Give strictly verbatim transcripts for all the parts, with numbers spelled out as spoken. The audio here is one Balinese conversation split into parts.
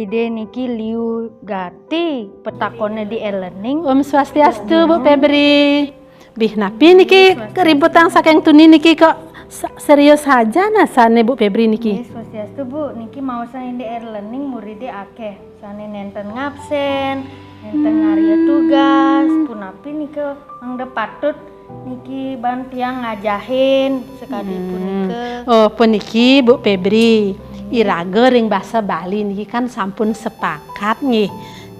Ide niki liu gati petakonnya di e-learning. Om Swastiastu, Bu Febri. Bih, napi niki keributang saking tuni niki kok sa-, serius saja nasane, Bu Febri niki? Nggih, Swastiastu, Bu. Niki maosang indik e-learning muride akeh. Sane nenten ngabsen, nenten ngarya tugas, punapi nika mangda patut niki ban tiang ngajahin sakadi punika. Oh, puniki, Bu Febri. Iraga ring basa Bali niki kan sampun sepakat nggih.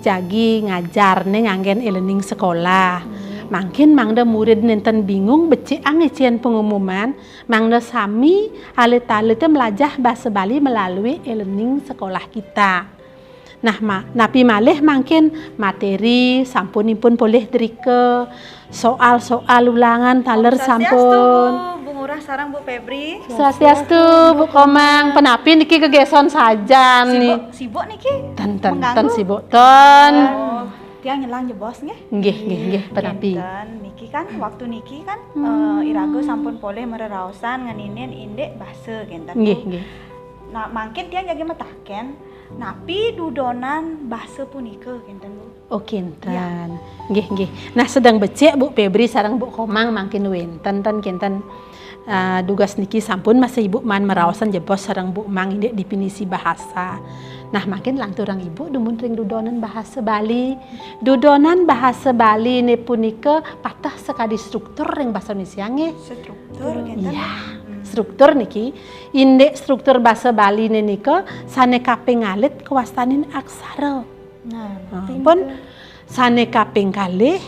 Jagi ngajarne nganggen e-learning sekolah. Mangkin mangda murid nenten bingung becik nggih cen pengumuman, mangda sami alit-alite melajah basa Bali melalui e-learning sekolah kita. Nah, ma-, napi malih mangkin materi sampun ipun polih drika, soal-soal ulangan taler sampun. Bu, Bu Ngurah sareng Bu Febri. Swastiastu, Bu Komang. Penapi niki gegeson sajan nih? Sibuk, sibuk niki? Ten, ten, ten sibuk, ten. Oh, tiang nyelang jebos nggih. Nggih, nggih, nggih, penapi? Ten, niki kan, waktu niki kan, eh, iraga sampun polih mareraosan ngeninin indik basa kenten. Nggih, nggih. Nah, mangkin tiang jagi mataken, napi dudonan basa punika kenten, Bu? Oh, kenten. Nggih, nggih. Nah, sedeng becik Bu Febri sareng Bu Komang mangkin wenten ten kenten. Ah, dugas niki sampun masa Ibu maan meraosan jebos sareng Bu Mang indik definisi bahasa. Nah, mangkin lanturang Ibu dumun ring dudonan bahasa Bali. Dudonan bahasa Bali ne punika pateh sakadi struktur ring basa Indonesia nggih. Struktur kenten. Iya, struktur niki indik struktur basa Bali ne nika sane kaping alit kawastanin aksara. Nah, pun sane kaping kalih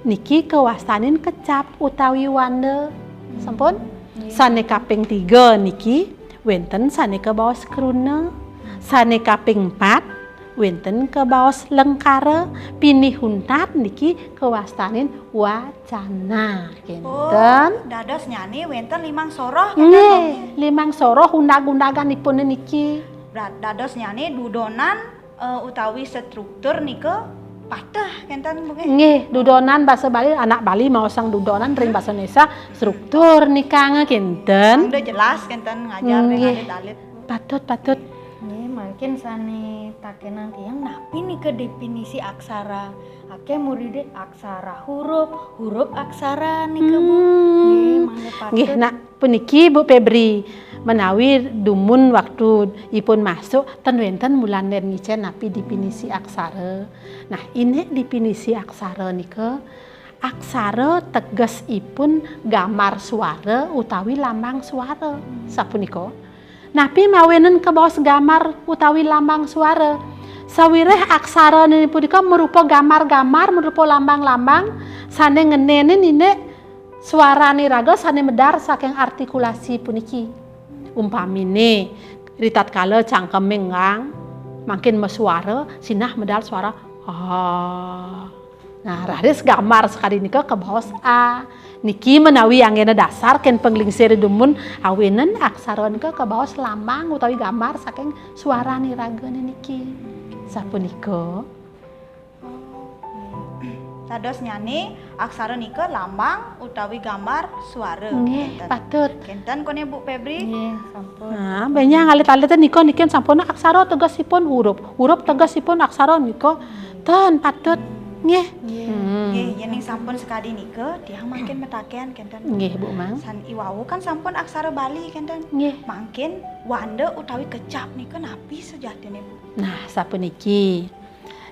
niki kawastanin kecap utawi wanda. Sampun? Sane kaping tiga niki wenten sane kabaos kruna. Sane kaping empat wenten kabaos lengkara. Pinih untat niki kawastanin wacana. Kenten. Oh, dados nyane wenten limang soroh kenten. Nggih, limang soroh undag-undaganipun niki. Dados nyane dudonan eh, utawi struktur nika pateh kenten, Bu, nggih? Nggih, dudonan basa Bali, anak Bali maosang dudonan ring basa Indonesia, struktur nika nggih kenten. Udah jelas kenten ngajar ring alit-alit. Patut, patut. Nggih, mangkin sane takenang tiang, napi nika definisi aksara? Akeh muride aksara huruf, huruf aksara nika, Bu. Nggih, mangda patut. Nggih, nah, puniki, Bu Febri, menawi dumun waktu ipun masuk, ten wenten mulan den ngicen napi definisi aksara. Nah, indik definisi aksara nika, aksara tegesipun gambar suara utawi lambang suara. Sapunika. Napi mawinan kabaos gambar utawi lambang suara? Sawiréh aksara punika marupa gambar-gambar, marupa lambang-lambang sane ngenenin indik swarane raga sane medar saking artikulasi puniki. Umpamine, ritatkala cangkeme nggang, mangkin masuara, sinah medal suara, "Ah." Nah, raris gambar sakadi nika kabaos a. Niki menawi anggena dasar ken panglingsir dumun awinan aksara nika kabaos lambang utawi gambar saking swarane ragane niki. Sapunika. Dados nyane aksara nika lambang utawi gambar suara. Nggih, kenten. Patut. Kenten kone Bu Febri? Nggih, sampun. Nah, banyak alit-alit nika niki sampun aksara tegesipun huruf. Huruf tegesipun aksara nika ten patut. Nggih. Nggih. Hmm. Nggih, yening sampun sakadi nika, tiang mangkin mataken kenten. Nggih, Bu Mang. San iwau kan sampun aksara Bali kenten. Nggih. Mangkin wanda utawi kecap nika napi sejatine, Bu? Nah, sapuniki.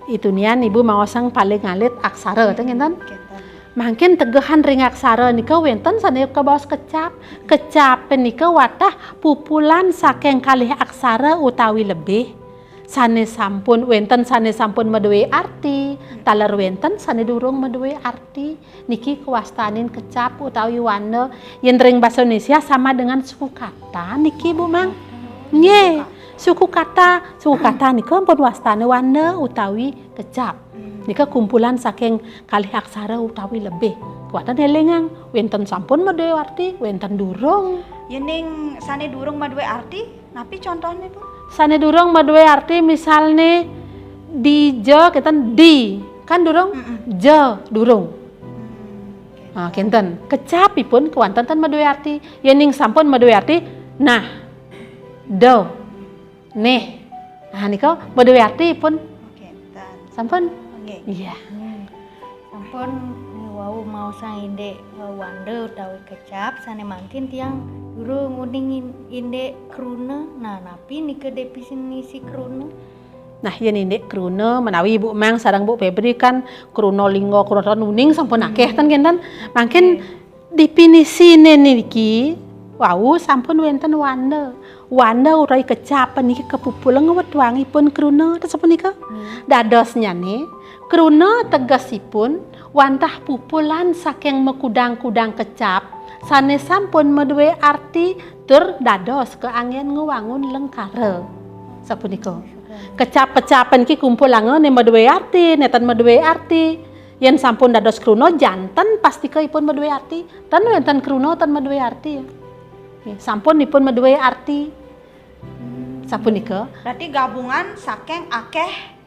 Itunian Ibu maosang paling alit aksara, ten kenten? Kenten. Mangkin tegehan ring aksara nika wenten sane kabaos kecap. Kecap nika watah pupulan saking kalih aksara utawi lebih. Sane sampun, wenten sane sampun madue arti, taler wenten sane durung madue arti. Niki kawastanin kecap utawi wanda. Yen ring basa Indonesia sama dengan suku kata niki, Bu Mang. Nggih, suku kata. Suku kata nika ampun wastane wanda utawi kecap. Nika kumpulan saking kalih aksara utawi lebih. Kuatan elingang, wenten sampun madue arti, wenten durung. Yening sane durung madue arti, napi contohne, Bu? Sane durung madue arti, misalne dija, kenten di, kan durung? Mm-mm. Ja, durung. Hmm, oke. Nah, kenten. Kecapipun kewanten ten madue arti. Yening sampun madue arti, nah, do, neh. Nah, nika madué arti pun. Oke, tan. Sampun? Nggih. Iya. Hmm. Sampun, eh, wau maosang indik, eh, wanda utawi kecap, sané mangkin tiang durung uning in- indik kruna. Nah, napi nika definisi kruna? Nah, yén indik kruna menawi Ibu Mang sareng Bu Febri kan kruna lingga, kruna uning sampun akéh ten kénten. Mangkin definisiné niki wau sampun wénten wanda. Wanda utawi kecap niki kapupuleng wetuangipun kruna, ten sapunika. Dadosnyané kruna tegesipun wantah pupulan saking makudang-kudang kecap sané sampun madué arti tur dados kaanggén ngwangun lengkara. Sapunika. Kecap-kecap niki kumpulanga né madué arti, nénten madué arti. Yén sampun dados kruna janten pastika ipun madué arti. Ten wénten kruna ten madué arti. Nggih, sampun ipun madué arti. Sapunika. Berarti gabungan saking akéh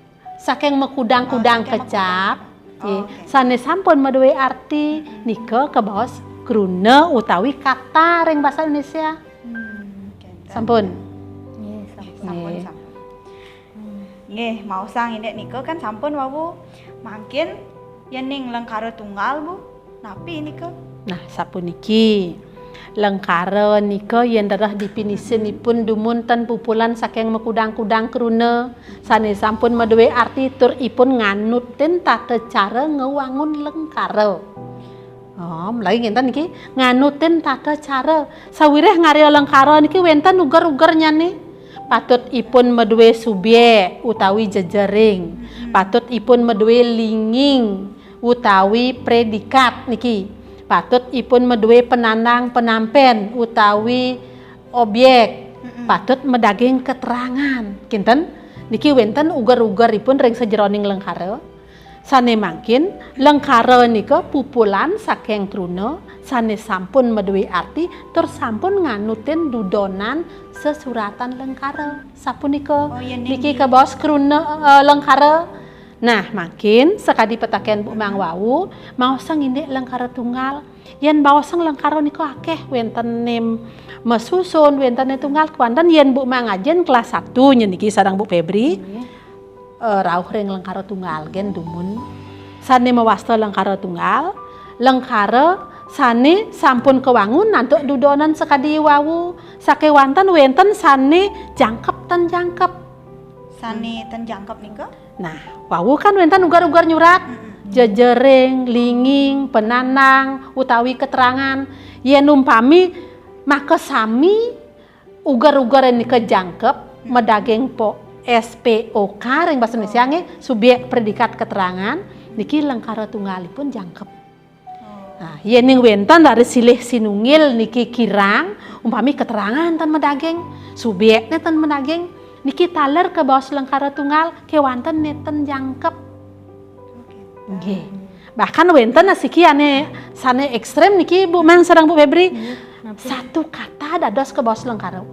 Saking makudang-kudang Oh, saking kecap, makudang. nggih, Oh, oke. Sané sampun madué arti nika kabaos kruna utawi kata ring basa Indonesia. Hmm, oke. Sampun. Nggih, sampun, Nggih. Sampun. Hmm. Nggih, maosang indik nika kan sampun wau. Mangkin yén ning lengkara tunggal, Bu. Napi nika? Nah, sapuniki. Lengkara nika yén rereh definisinipun dumun ten pupulan saking makudang-kudang kruna sané sampun madué arti tur ipun nganutin tata cara ngwangun lengkara. Oh, menawi ngénten niki, nganutin tata cara. Sawiréh ngarya lengkara niki wénten uger-ugernyané. Patut ipun madué subyék utawi jejering. Patut ipun madué linging utawi predikat niki. Patut ipun madué penandang penampén utawi objék. Patut madaging keterangan. Kinten niki wénten uger-ugeripun ring sajeroning lengkara. Sané mangkin, lengkara nika pupulan saking kruna sané sampun madué arti tur sampun nganutin dudonan sesuratan lengkara. Sapunika. Oh, yén ning Niki di- kabaos kruna, eh, lengkara. Nah, mangkin sakadi pitaken Bu Mang wau, maosang indik lengkara tunggal. Yén baosang lengkara nika akéh wénten né masusun, wénten né tunggal, kéwanten yén Bu Mang ajin kelas satu nyen niki sareng Bu Febri. Eh, rauh ring lengkara tunggal gén dumun. Sané mawasta lengkara tunggal, lengkara sané sampun kawangun antuk dudonan sakadi wau, sakéwanten wénten sané jangkep ten jangkep. Sané ten jangkep nika? Nah, wau kan wénten uger-uger nyurat, jejering, linging, penandang, utawi keterangan. Yén umpami makasami uger-uger nika jangkep, madaging po S P O K ring basa Indonesia nggih, subjek predikat keterangan, niki lengkara tunggalipun jangkep. Nah, yén ning wénten raris silih sinunggil niki kirang, umpami keterangan ten madaging, subjekné ten madaging, niki taler kabaos lengkara tunggal, kéwanten nénten jangkep. Nggih. Bahkan wénten asiki ané sané ekstrem niki Bu Mang sareng Bu Febri. Satu kata dados kabaos lengkara.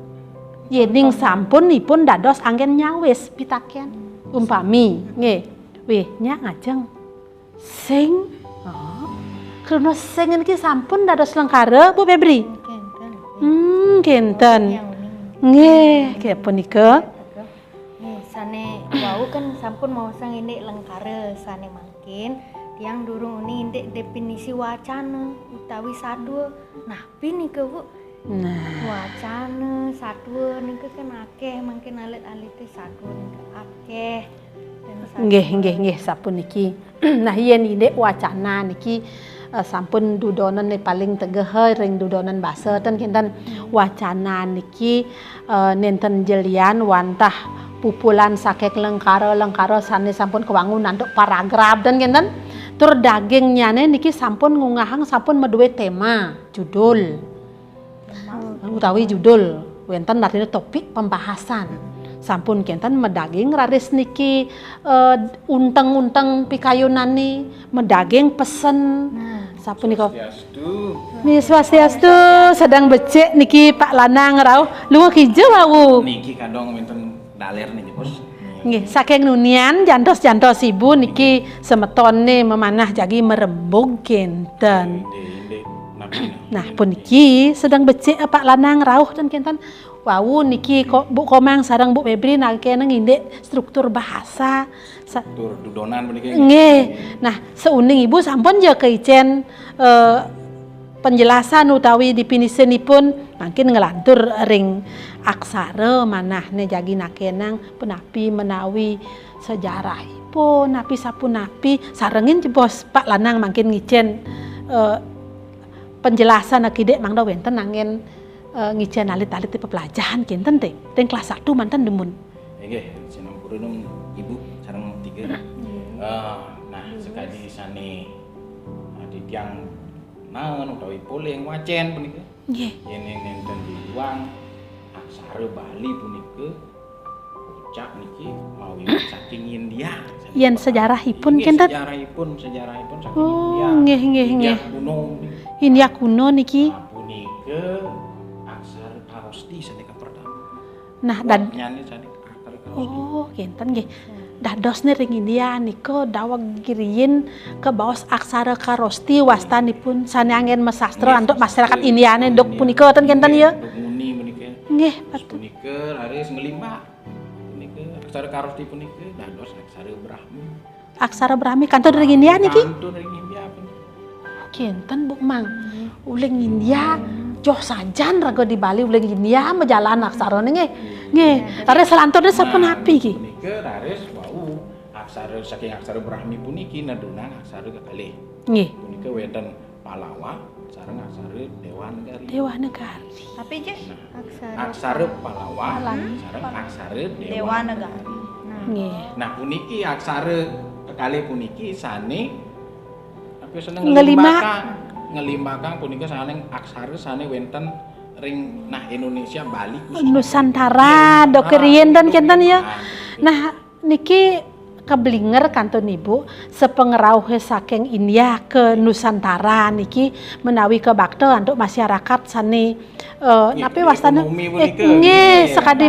Yén ning sampun ipun dados anggén nyawis pitaken. Umpami, nggih. Wih, nyak ngajeng. Sing. Oh. Kruna sing niki sampun dados lengkara, Bu Febri? Kénten. Hmm, kénten. Yang uning. Nggih, nggih punika. Nggih, sané wau kan sampun maosang indik lengkara sané mangkin tiang durung uning indik definisi wacana utawi satua. Napi nika, Bu? Nah, Wacana, satua nika kan akéh mangkin alit-alité satua nika akéh. Dan satua- nggih, nggih, nggih, sapuniki. Nah, yén indik wacana niki, eh, sampun dudonan né paling tegeh ring dudonan basa ten kénten. Wacana niki, eh, nénten jelian wantah pupulan saking lengkara-lengkara sané sampun kawangun antuk paragraf ten kénten. Tur dagingnyané niki sampun ngunggahang sampun madué tema, judul. Utawi judul, wénten artiné topik pembahasan. Sampun kénten madaging raris niki, eh, unteng-unteng pikayunané, madaging pesen. Sapunika. Swastiastu. Nggih, swastiastu, sedeng becik niki Pak Lanang rauh. Luwih kija wau. Niki kadang wénten daler niki, Bos. Nggih, saking nunian jantos-jantos Ibu niki semetoné memanah jagi merembug kénten. Indik, indik. Nah, puniki sedeng becik, eh, Pak Lanang rauh ten kenten. Wau niki kok Bu Komang sareng Bu Febri nangkene ngindik struktur bahasa. Sa- Tur dudonan puniki. Nggih. Nah, seuning Ibu sampun ja keicen, eh, penjelasan utawi definisinipun mangkin nglantur ring aksara manahne jagi nakenang punapi menawi sejarahipun, napi sapunapi, sarengin jebos Pak Lanang mangkin ngicen, eh, penjelasan akidik mangda wenten anggen, eh, ngicen alit-alit pepelajahan kinten te. Ring kelas satu manten dumun. Inggih, sinampura Ibu sareng tiga. Eh, nah, sakadi sane, eh, titiang naen utawi polih wacen punika. Nggih. Yen nenten diiwang aksara Bali punika, kocap niki mawiwit saking India. Yen sejarahipun, nggih, kinten? Sejarahipun, sejarahipun saking India. Oh, nggih, nggih, India kuno. India kuno niki. Nah, punika aksara Kharoshthi sane kapertama. Nah, dad- Nyane sane aksara Kharoshthi. Oh, kinten nggih. Dadosne ring India nika daweg riin kabaos aksara Kharoshthi wastanipun sane anggen masastra antuk masyarakat Indiane duk punika ten kinten ya? Duk muni punika. Nggih, patut. Punika raris nglimbak. Punika aksara Kharoshthi punika dados aksara Brahmi. Aksara Brahmi kantun ring India niki? Kantun ring India punika. Kinten, Bu Mang. Uling India, joh sajan raga di Bali uling India majalan aksarane nggih. Nggih, raris selanturne sapunapi ki? Punika raris wau aksara saking aksara Brahmi puniki nedunang aksara kekalih. Nggih. Punika wenten Pallawa sareng aksara Dewanagari. Dewanagari. Tapi je aksara Pallawa, Pallawa sareng aksara Dewanagari. Nah. Nggih. Nah, puniki aksara kekalih puniki sane apa seneng ngelimbakang, ngelimbakang punika saking aksara sane wenten ring nah Indonesia Bali khususnya. Nusantara, dok riyen ten kenten ya. Nah, niki keblinger kantun Ibu, sepengerauhe saking India ke Nusantara niki menawi kebakta antuk masyarakat sane, eh, napi wastane? Ekonomi punika, nggih, sakadi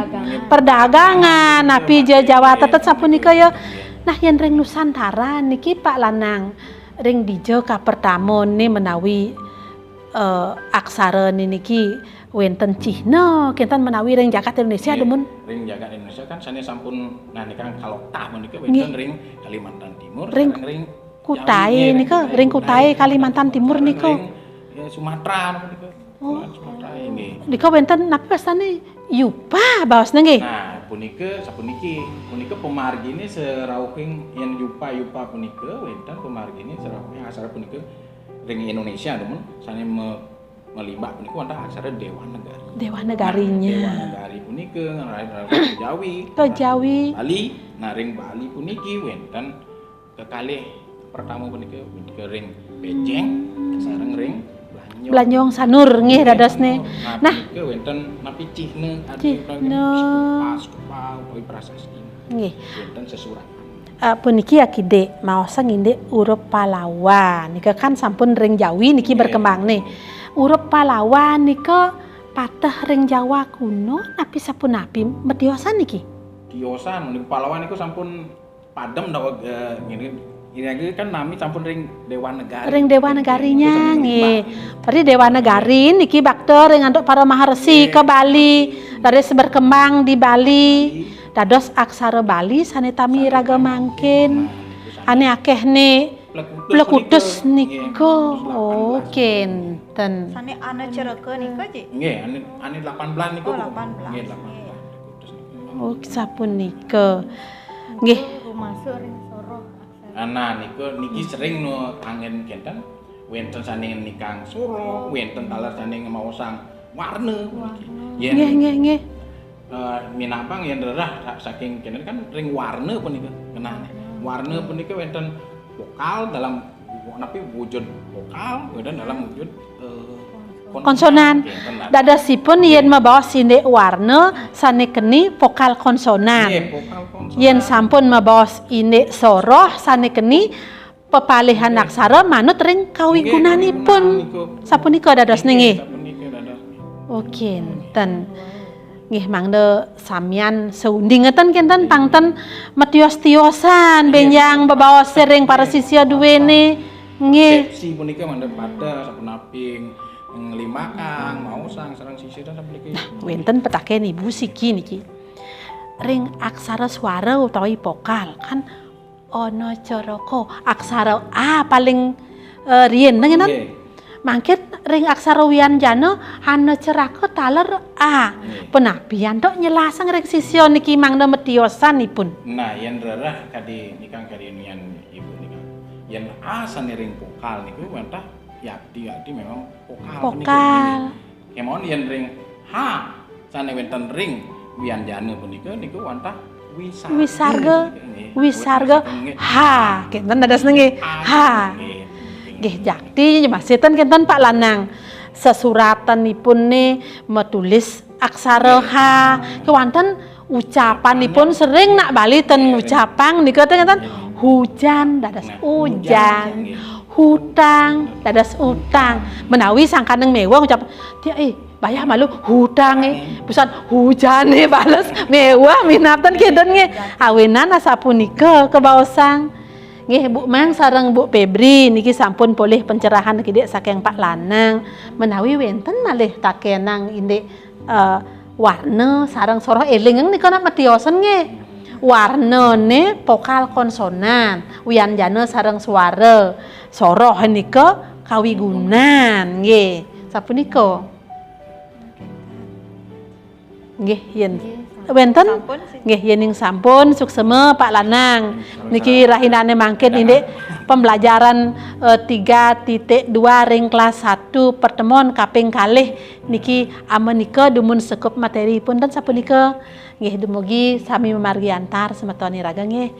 perdagangan, napi ja Jawa tetet sapunika ya. Nah, yen ring Nusantara niki Pak Lanang, ring dija kapertamane menawi, eh, aksara niki wenten cihna, kenten menawi ring jagat Indonesia dumun? Ring jagat Indonesia kan sane sampun, nah, nikang kaloktah menika wenten ring Kalimantan Timur, ring Kutai nika, ring Kutai Kalimantan Timur nika. Ring, ya, Sumatera menika. Oh. Sumatera ini. Nika wenten napi wastane yupa baosne nggih? Nah, punika sapuniki. Punika pamargine serauhing yen yupa-yupa punika wenten pamargine serauhing aksara punika ring Indonesia dumun sane me-, ngelimbak punika wantah aksara Dewanagari. Dewanagarinya. Nah, Dewanagari punika ngerahin Jawi. Ke Jawi. Bali. Nah, ring Bali puniki wenten kekalih pertama punika, punika ring Pejeng sareng ring Blanjong. Blanjong Sanur nggih dadosne. Nah, punika wenten napi cihna, cihna stupa, stupa utawi prasasti. Nggih. Wenten sesurat. Eh, puniki akidik maosang indik urup Pallawa. Nika kan sampun ring Jawi niki berkembang nih. Urup Pallawa nika pateh ring Jawa kuno napi sapunapi metiosan niki? Tiosan, nika Pallawa niku sampun padem daweg, eh, ngene. Ini lagi kan nami sampun ring Dewanagari. Ring Dewanagarinya nggih. Berarti Dewanagari niki bakta ring antuk para maharsi ke Bali, raris berkembang di Bali. Dados aksara Bali sane tami raga mangkin. Ane akeh ne plekutus nika. Oh, kenten. Sane ana cereka nika, Cik? Nggih, ane, ane delapan belas niku. Oh, delapan belas. Nggih, delapan belas. Plekutus niku. Oh, sapunika. Nggih. Rumasuk ring soroh aksara. Nah, niku, niki sering no anggen kenten. Wenten sane nikang soroh, wenten taler sane ngemaosang warna. Nggih, nggih, nggih. Eh, minabang yen rerah sa-, saking kene kan ring warna punika kenane. Warna punika wenten vokal dalam napi wujud vokal, wenten dalam wujud, eh, konsonan. Dadosipun yen mabaos indik warna sane keni vokal konsonan. Nggih, vokal konsonan. Yen sampun mabaos indik soroh sane keni pepalihan aksara manut ring kawigunanipun. Nggih, kawigunanipun. Sapunika dadosne nggih. Sapunika dadosne. Oh, kinten. Nggih, mangda samian saunding ngeten kinten pang ten metios-tiosan benjang bebaos ring para sisia duwene. Nggih. Persepsi punika mangda pada sapunapi Ngelimakang, maosang, sareng sisiran sapuniki. Wénten petaken Ibu siki niki. Ring aksara swara utawi vokal kan ana caraka aksara A paling eh, riyin ngénten. Nggih. Mangkin ring aksara wianjana ana caraka taler A. Nggih. Penapian tok nyelasang ring sisya niki mangda metiosan ipun. Nah, yén rereh kadi nikang kadi nian Ibu nikang. Yén A sané ring vokal niku wantah yakti-yakti memang vokal. Vokal. Nggih. Kémaon yén ring H sané wénten ring wianjana punika niku wantah wisarga. Wisarga, Nggih. wisarga Nggih. H. Kénten dados nggih. H. Nggih. Nggih jakti masih ten kénten Pak Lanang. Sesuratanipun né metulis aksara H. Kéwanten ucapanipun sering nak Bali ten ngucapang nika ten kénten hujan dados Nah, ujan. nggih. Hutang dados utang. Menawi sangkaning méwah ngucap, "Tiang eh bayah malu hutang eh." Busan hujan eh bales méwah minab ten kénten nggih. Awinan asapunika kabaosang. Nggih Bu Mang sareng Bu Febri niki sampun polih pencerahan kidik saking Pak Lanang. Menawi wénten malih takenang indik eh, warna sareng soroh éling nika nak metiosen nggih. Warnané vokal konsonan, wianjana sareng suara. Soroh nika kawigunan nggih. Sapunika. Nggih yén wénten Sampun sih. Nggih yéning sampun suksema Pak Lanang. Niki rahinané mangkin indik pembelajaran eh, tiga titik dua ring kelas satu pertemuan kaping kalih niki amenika dumun sekup materi pun ten sapunika. Nggih dumugi sami mamargi antar semeton iraga nggih.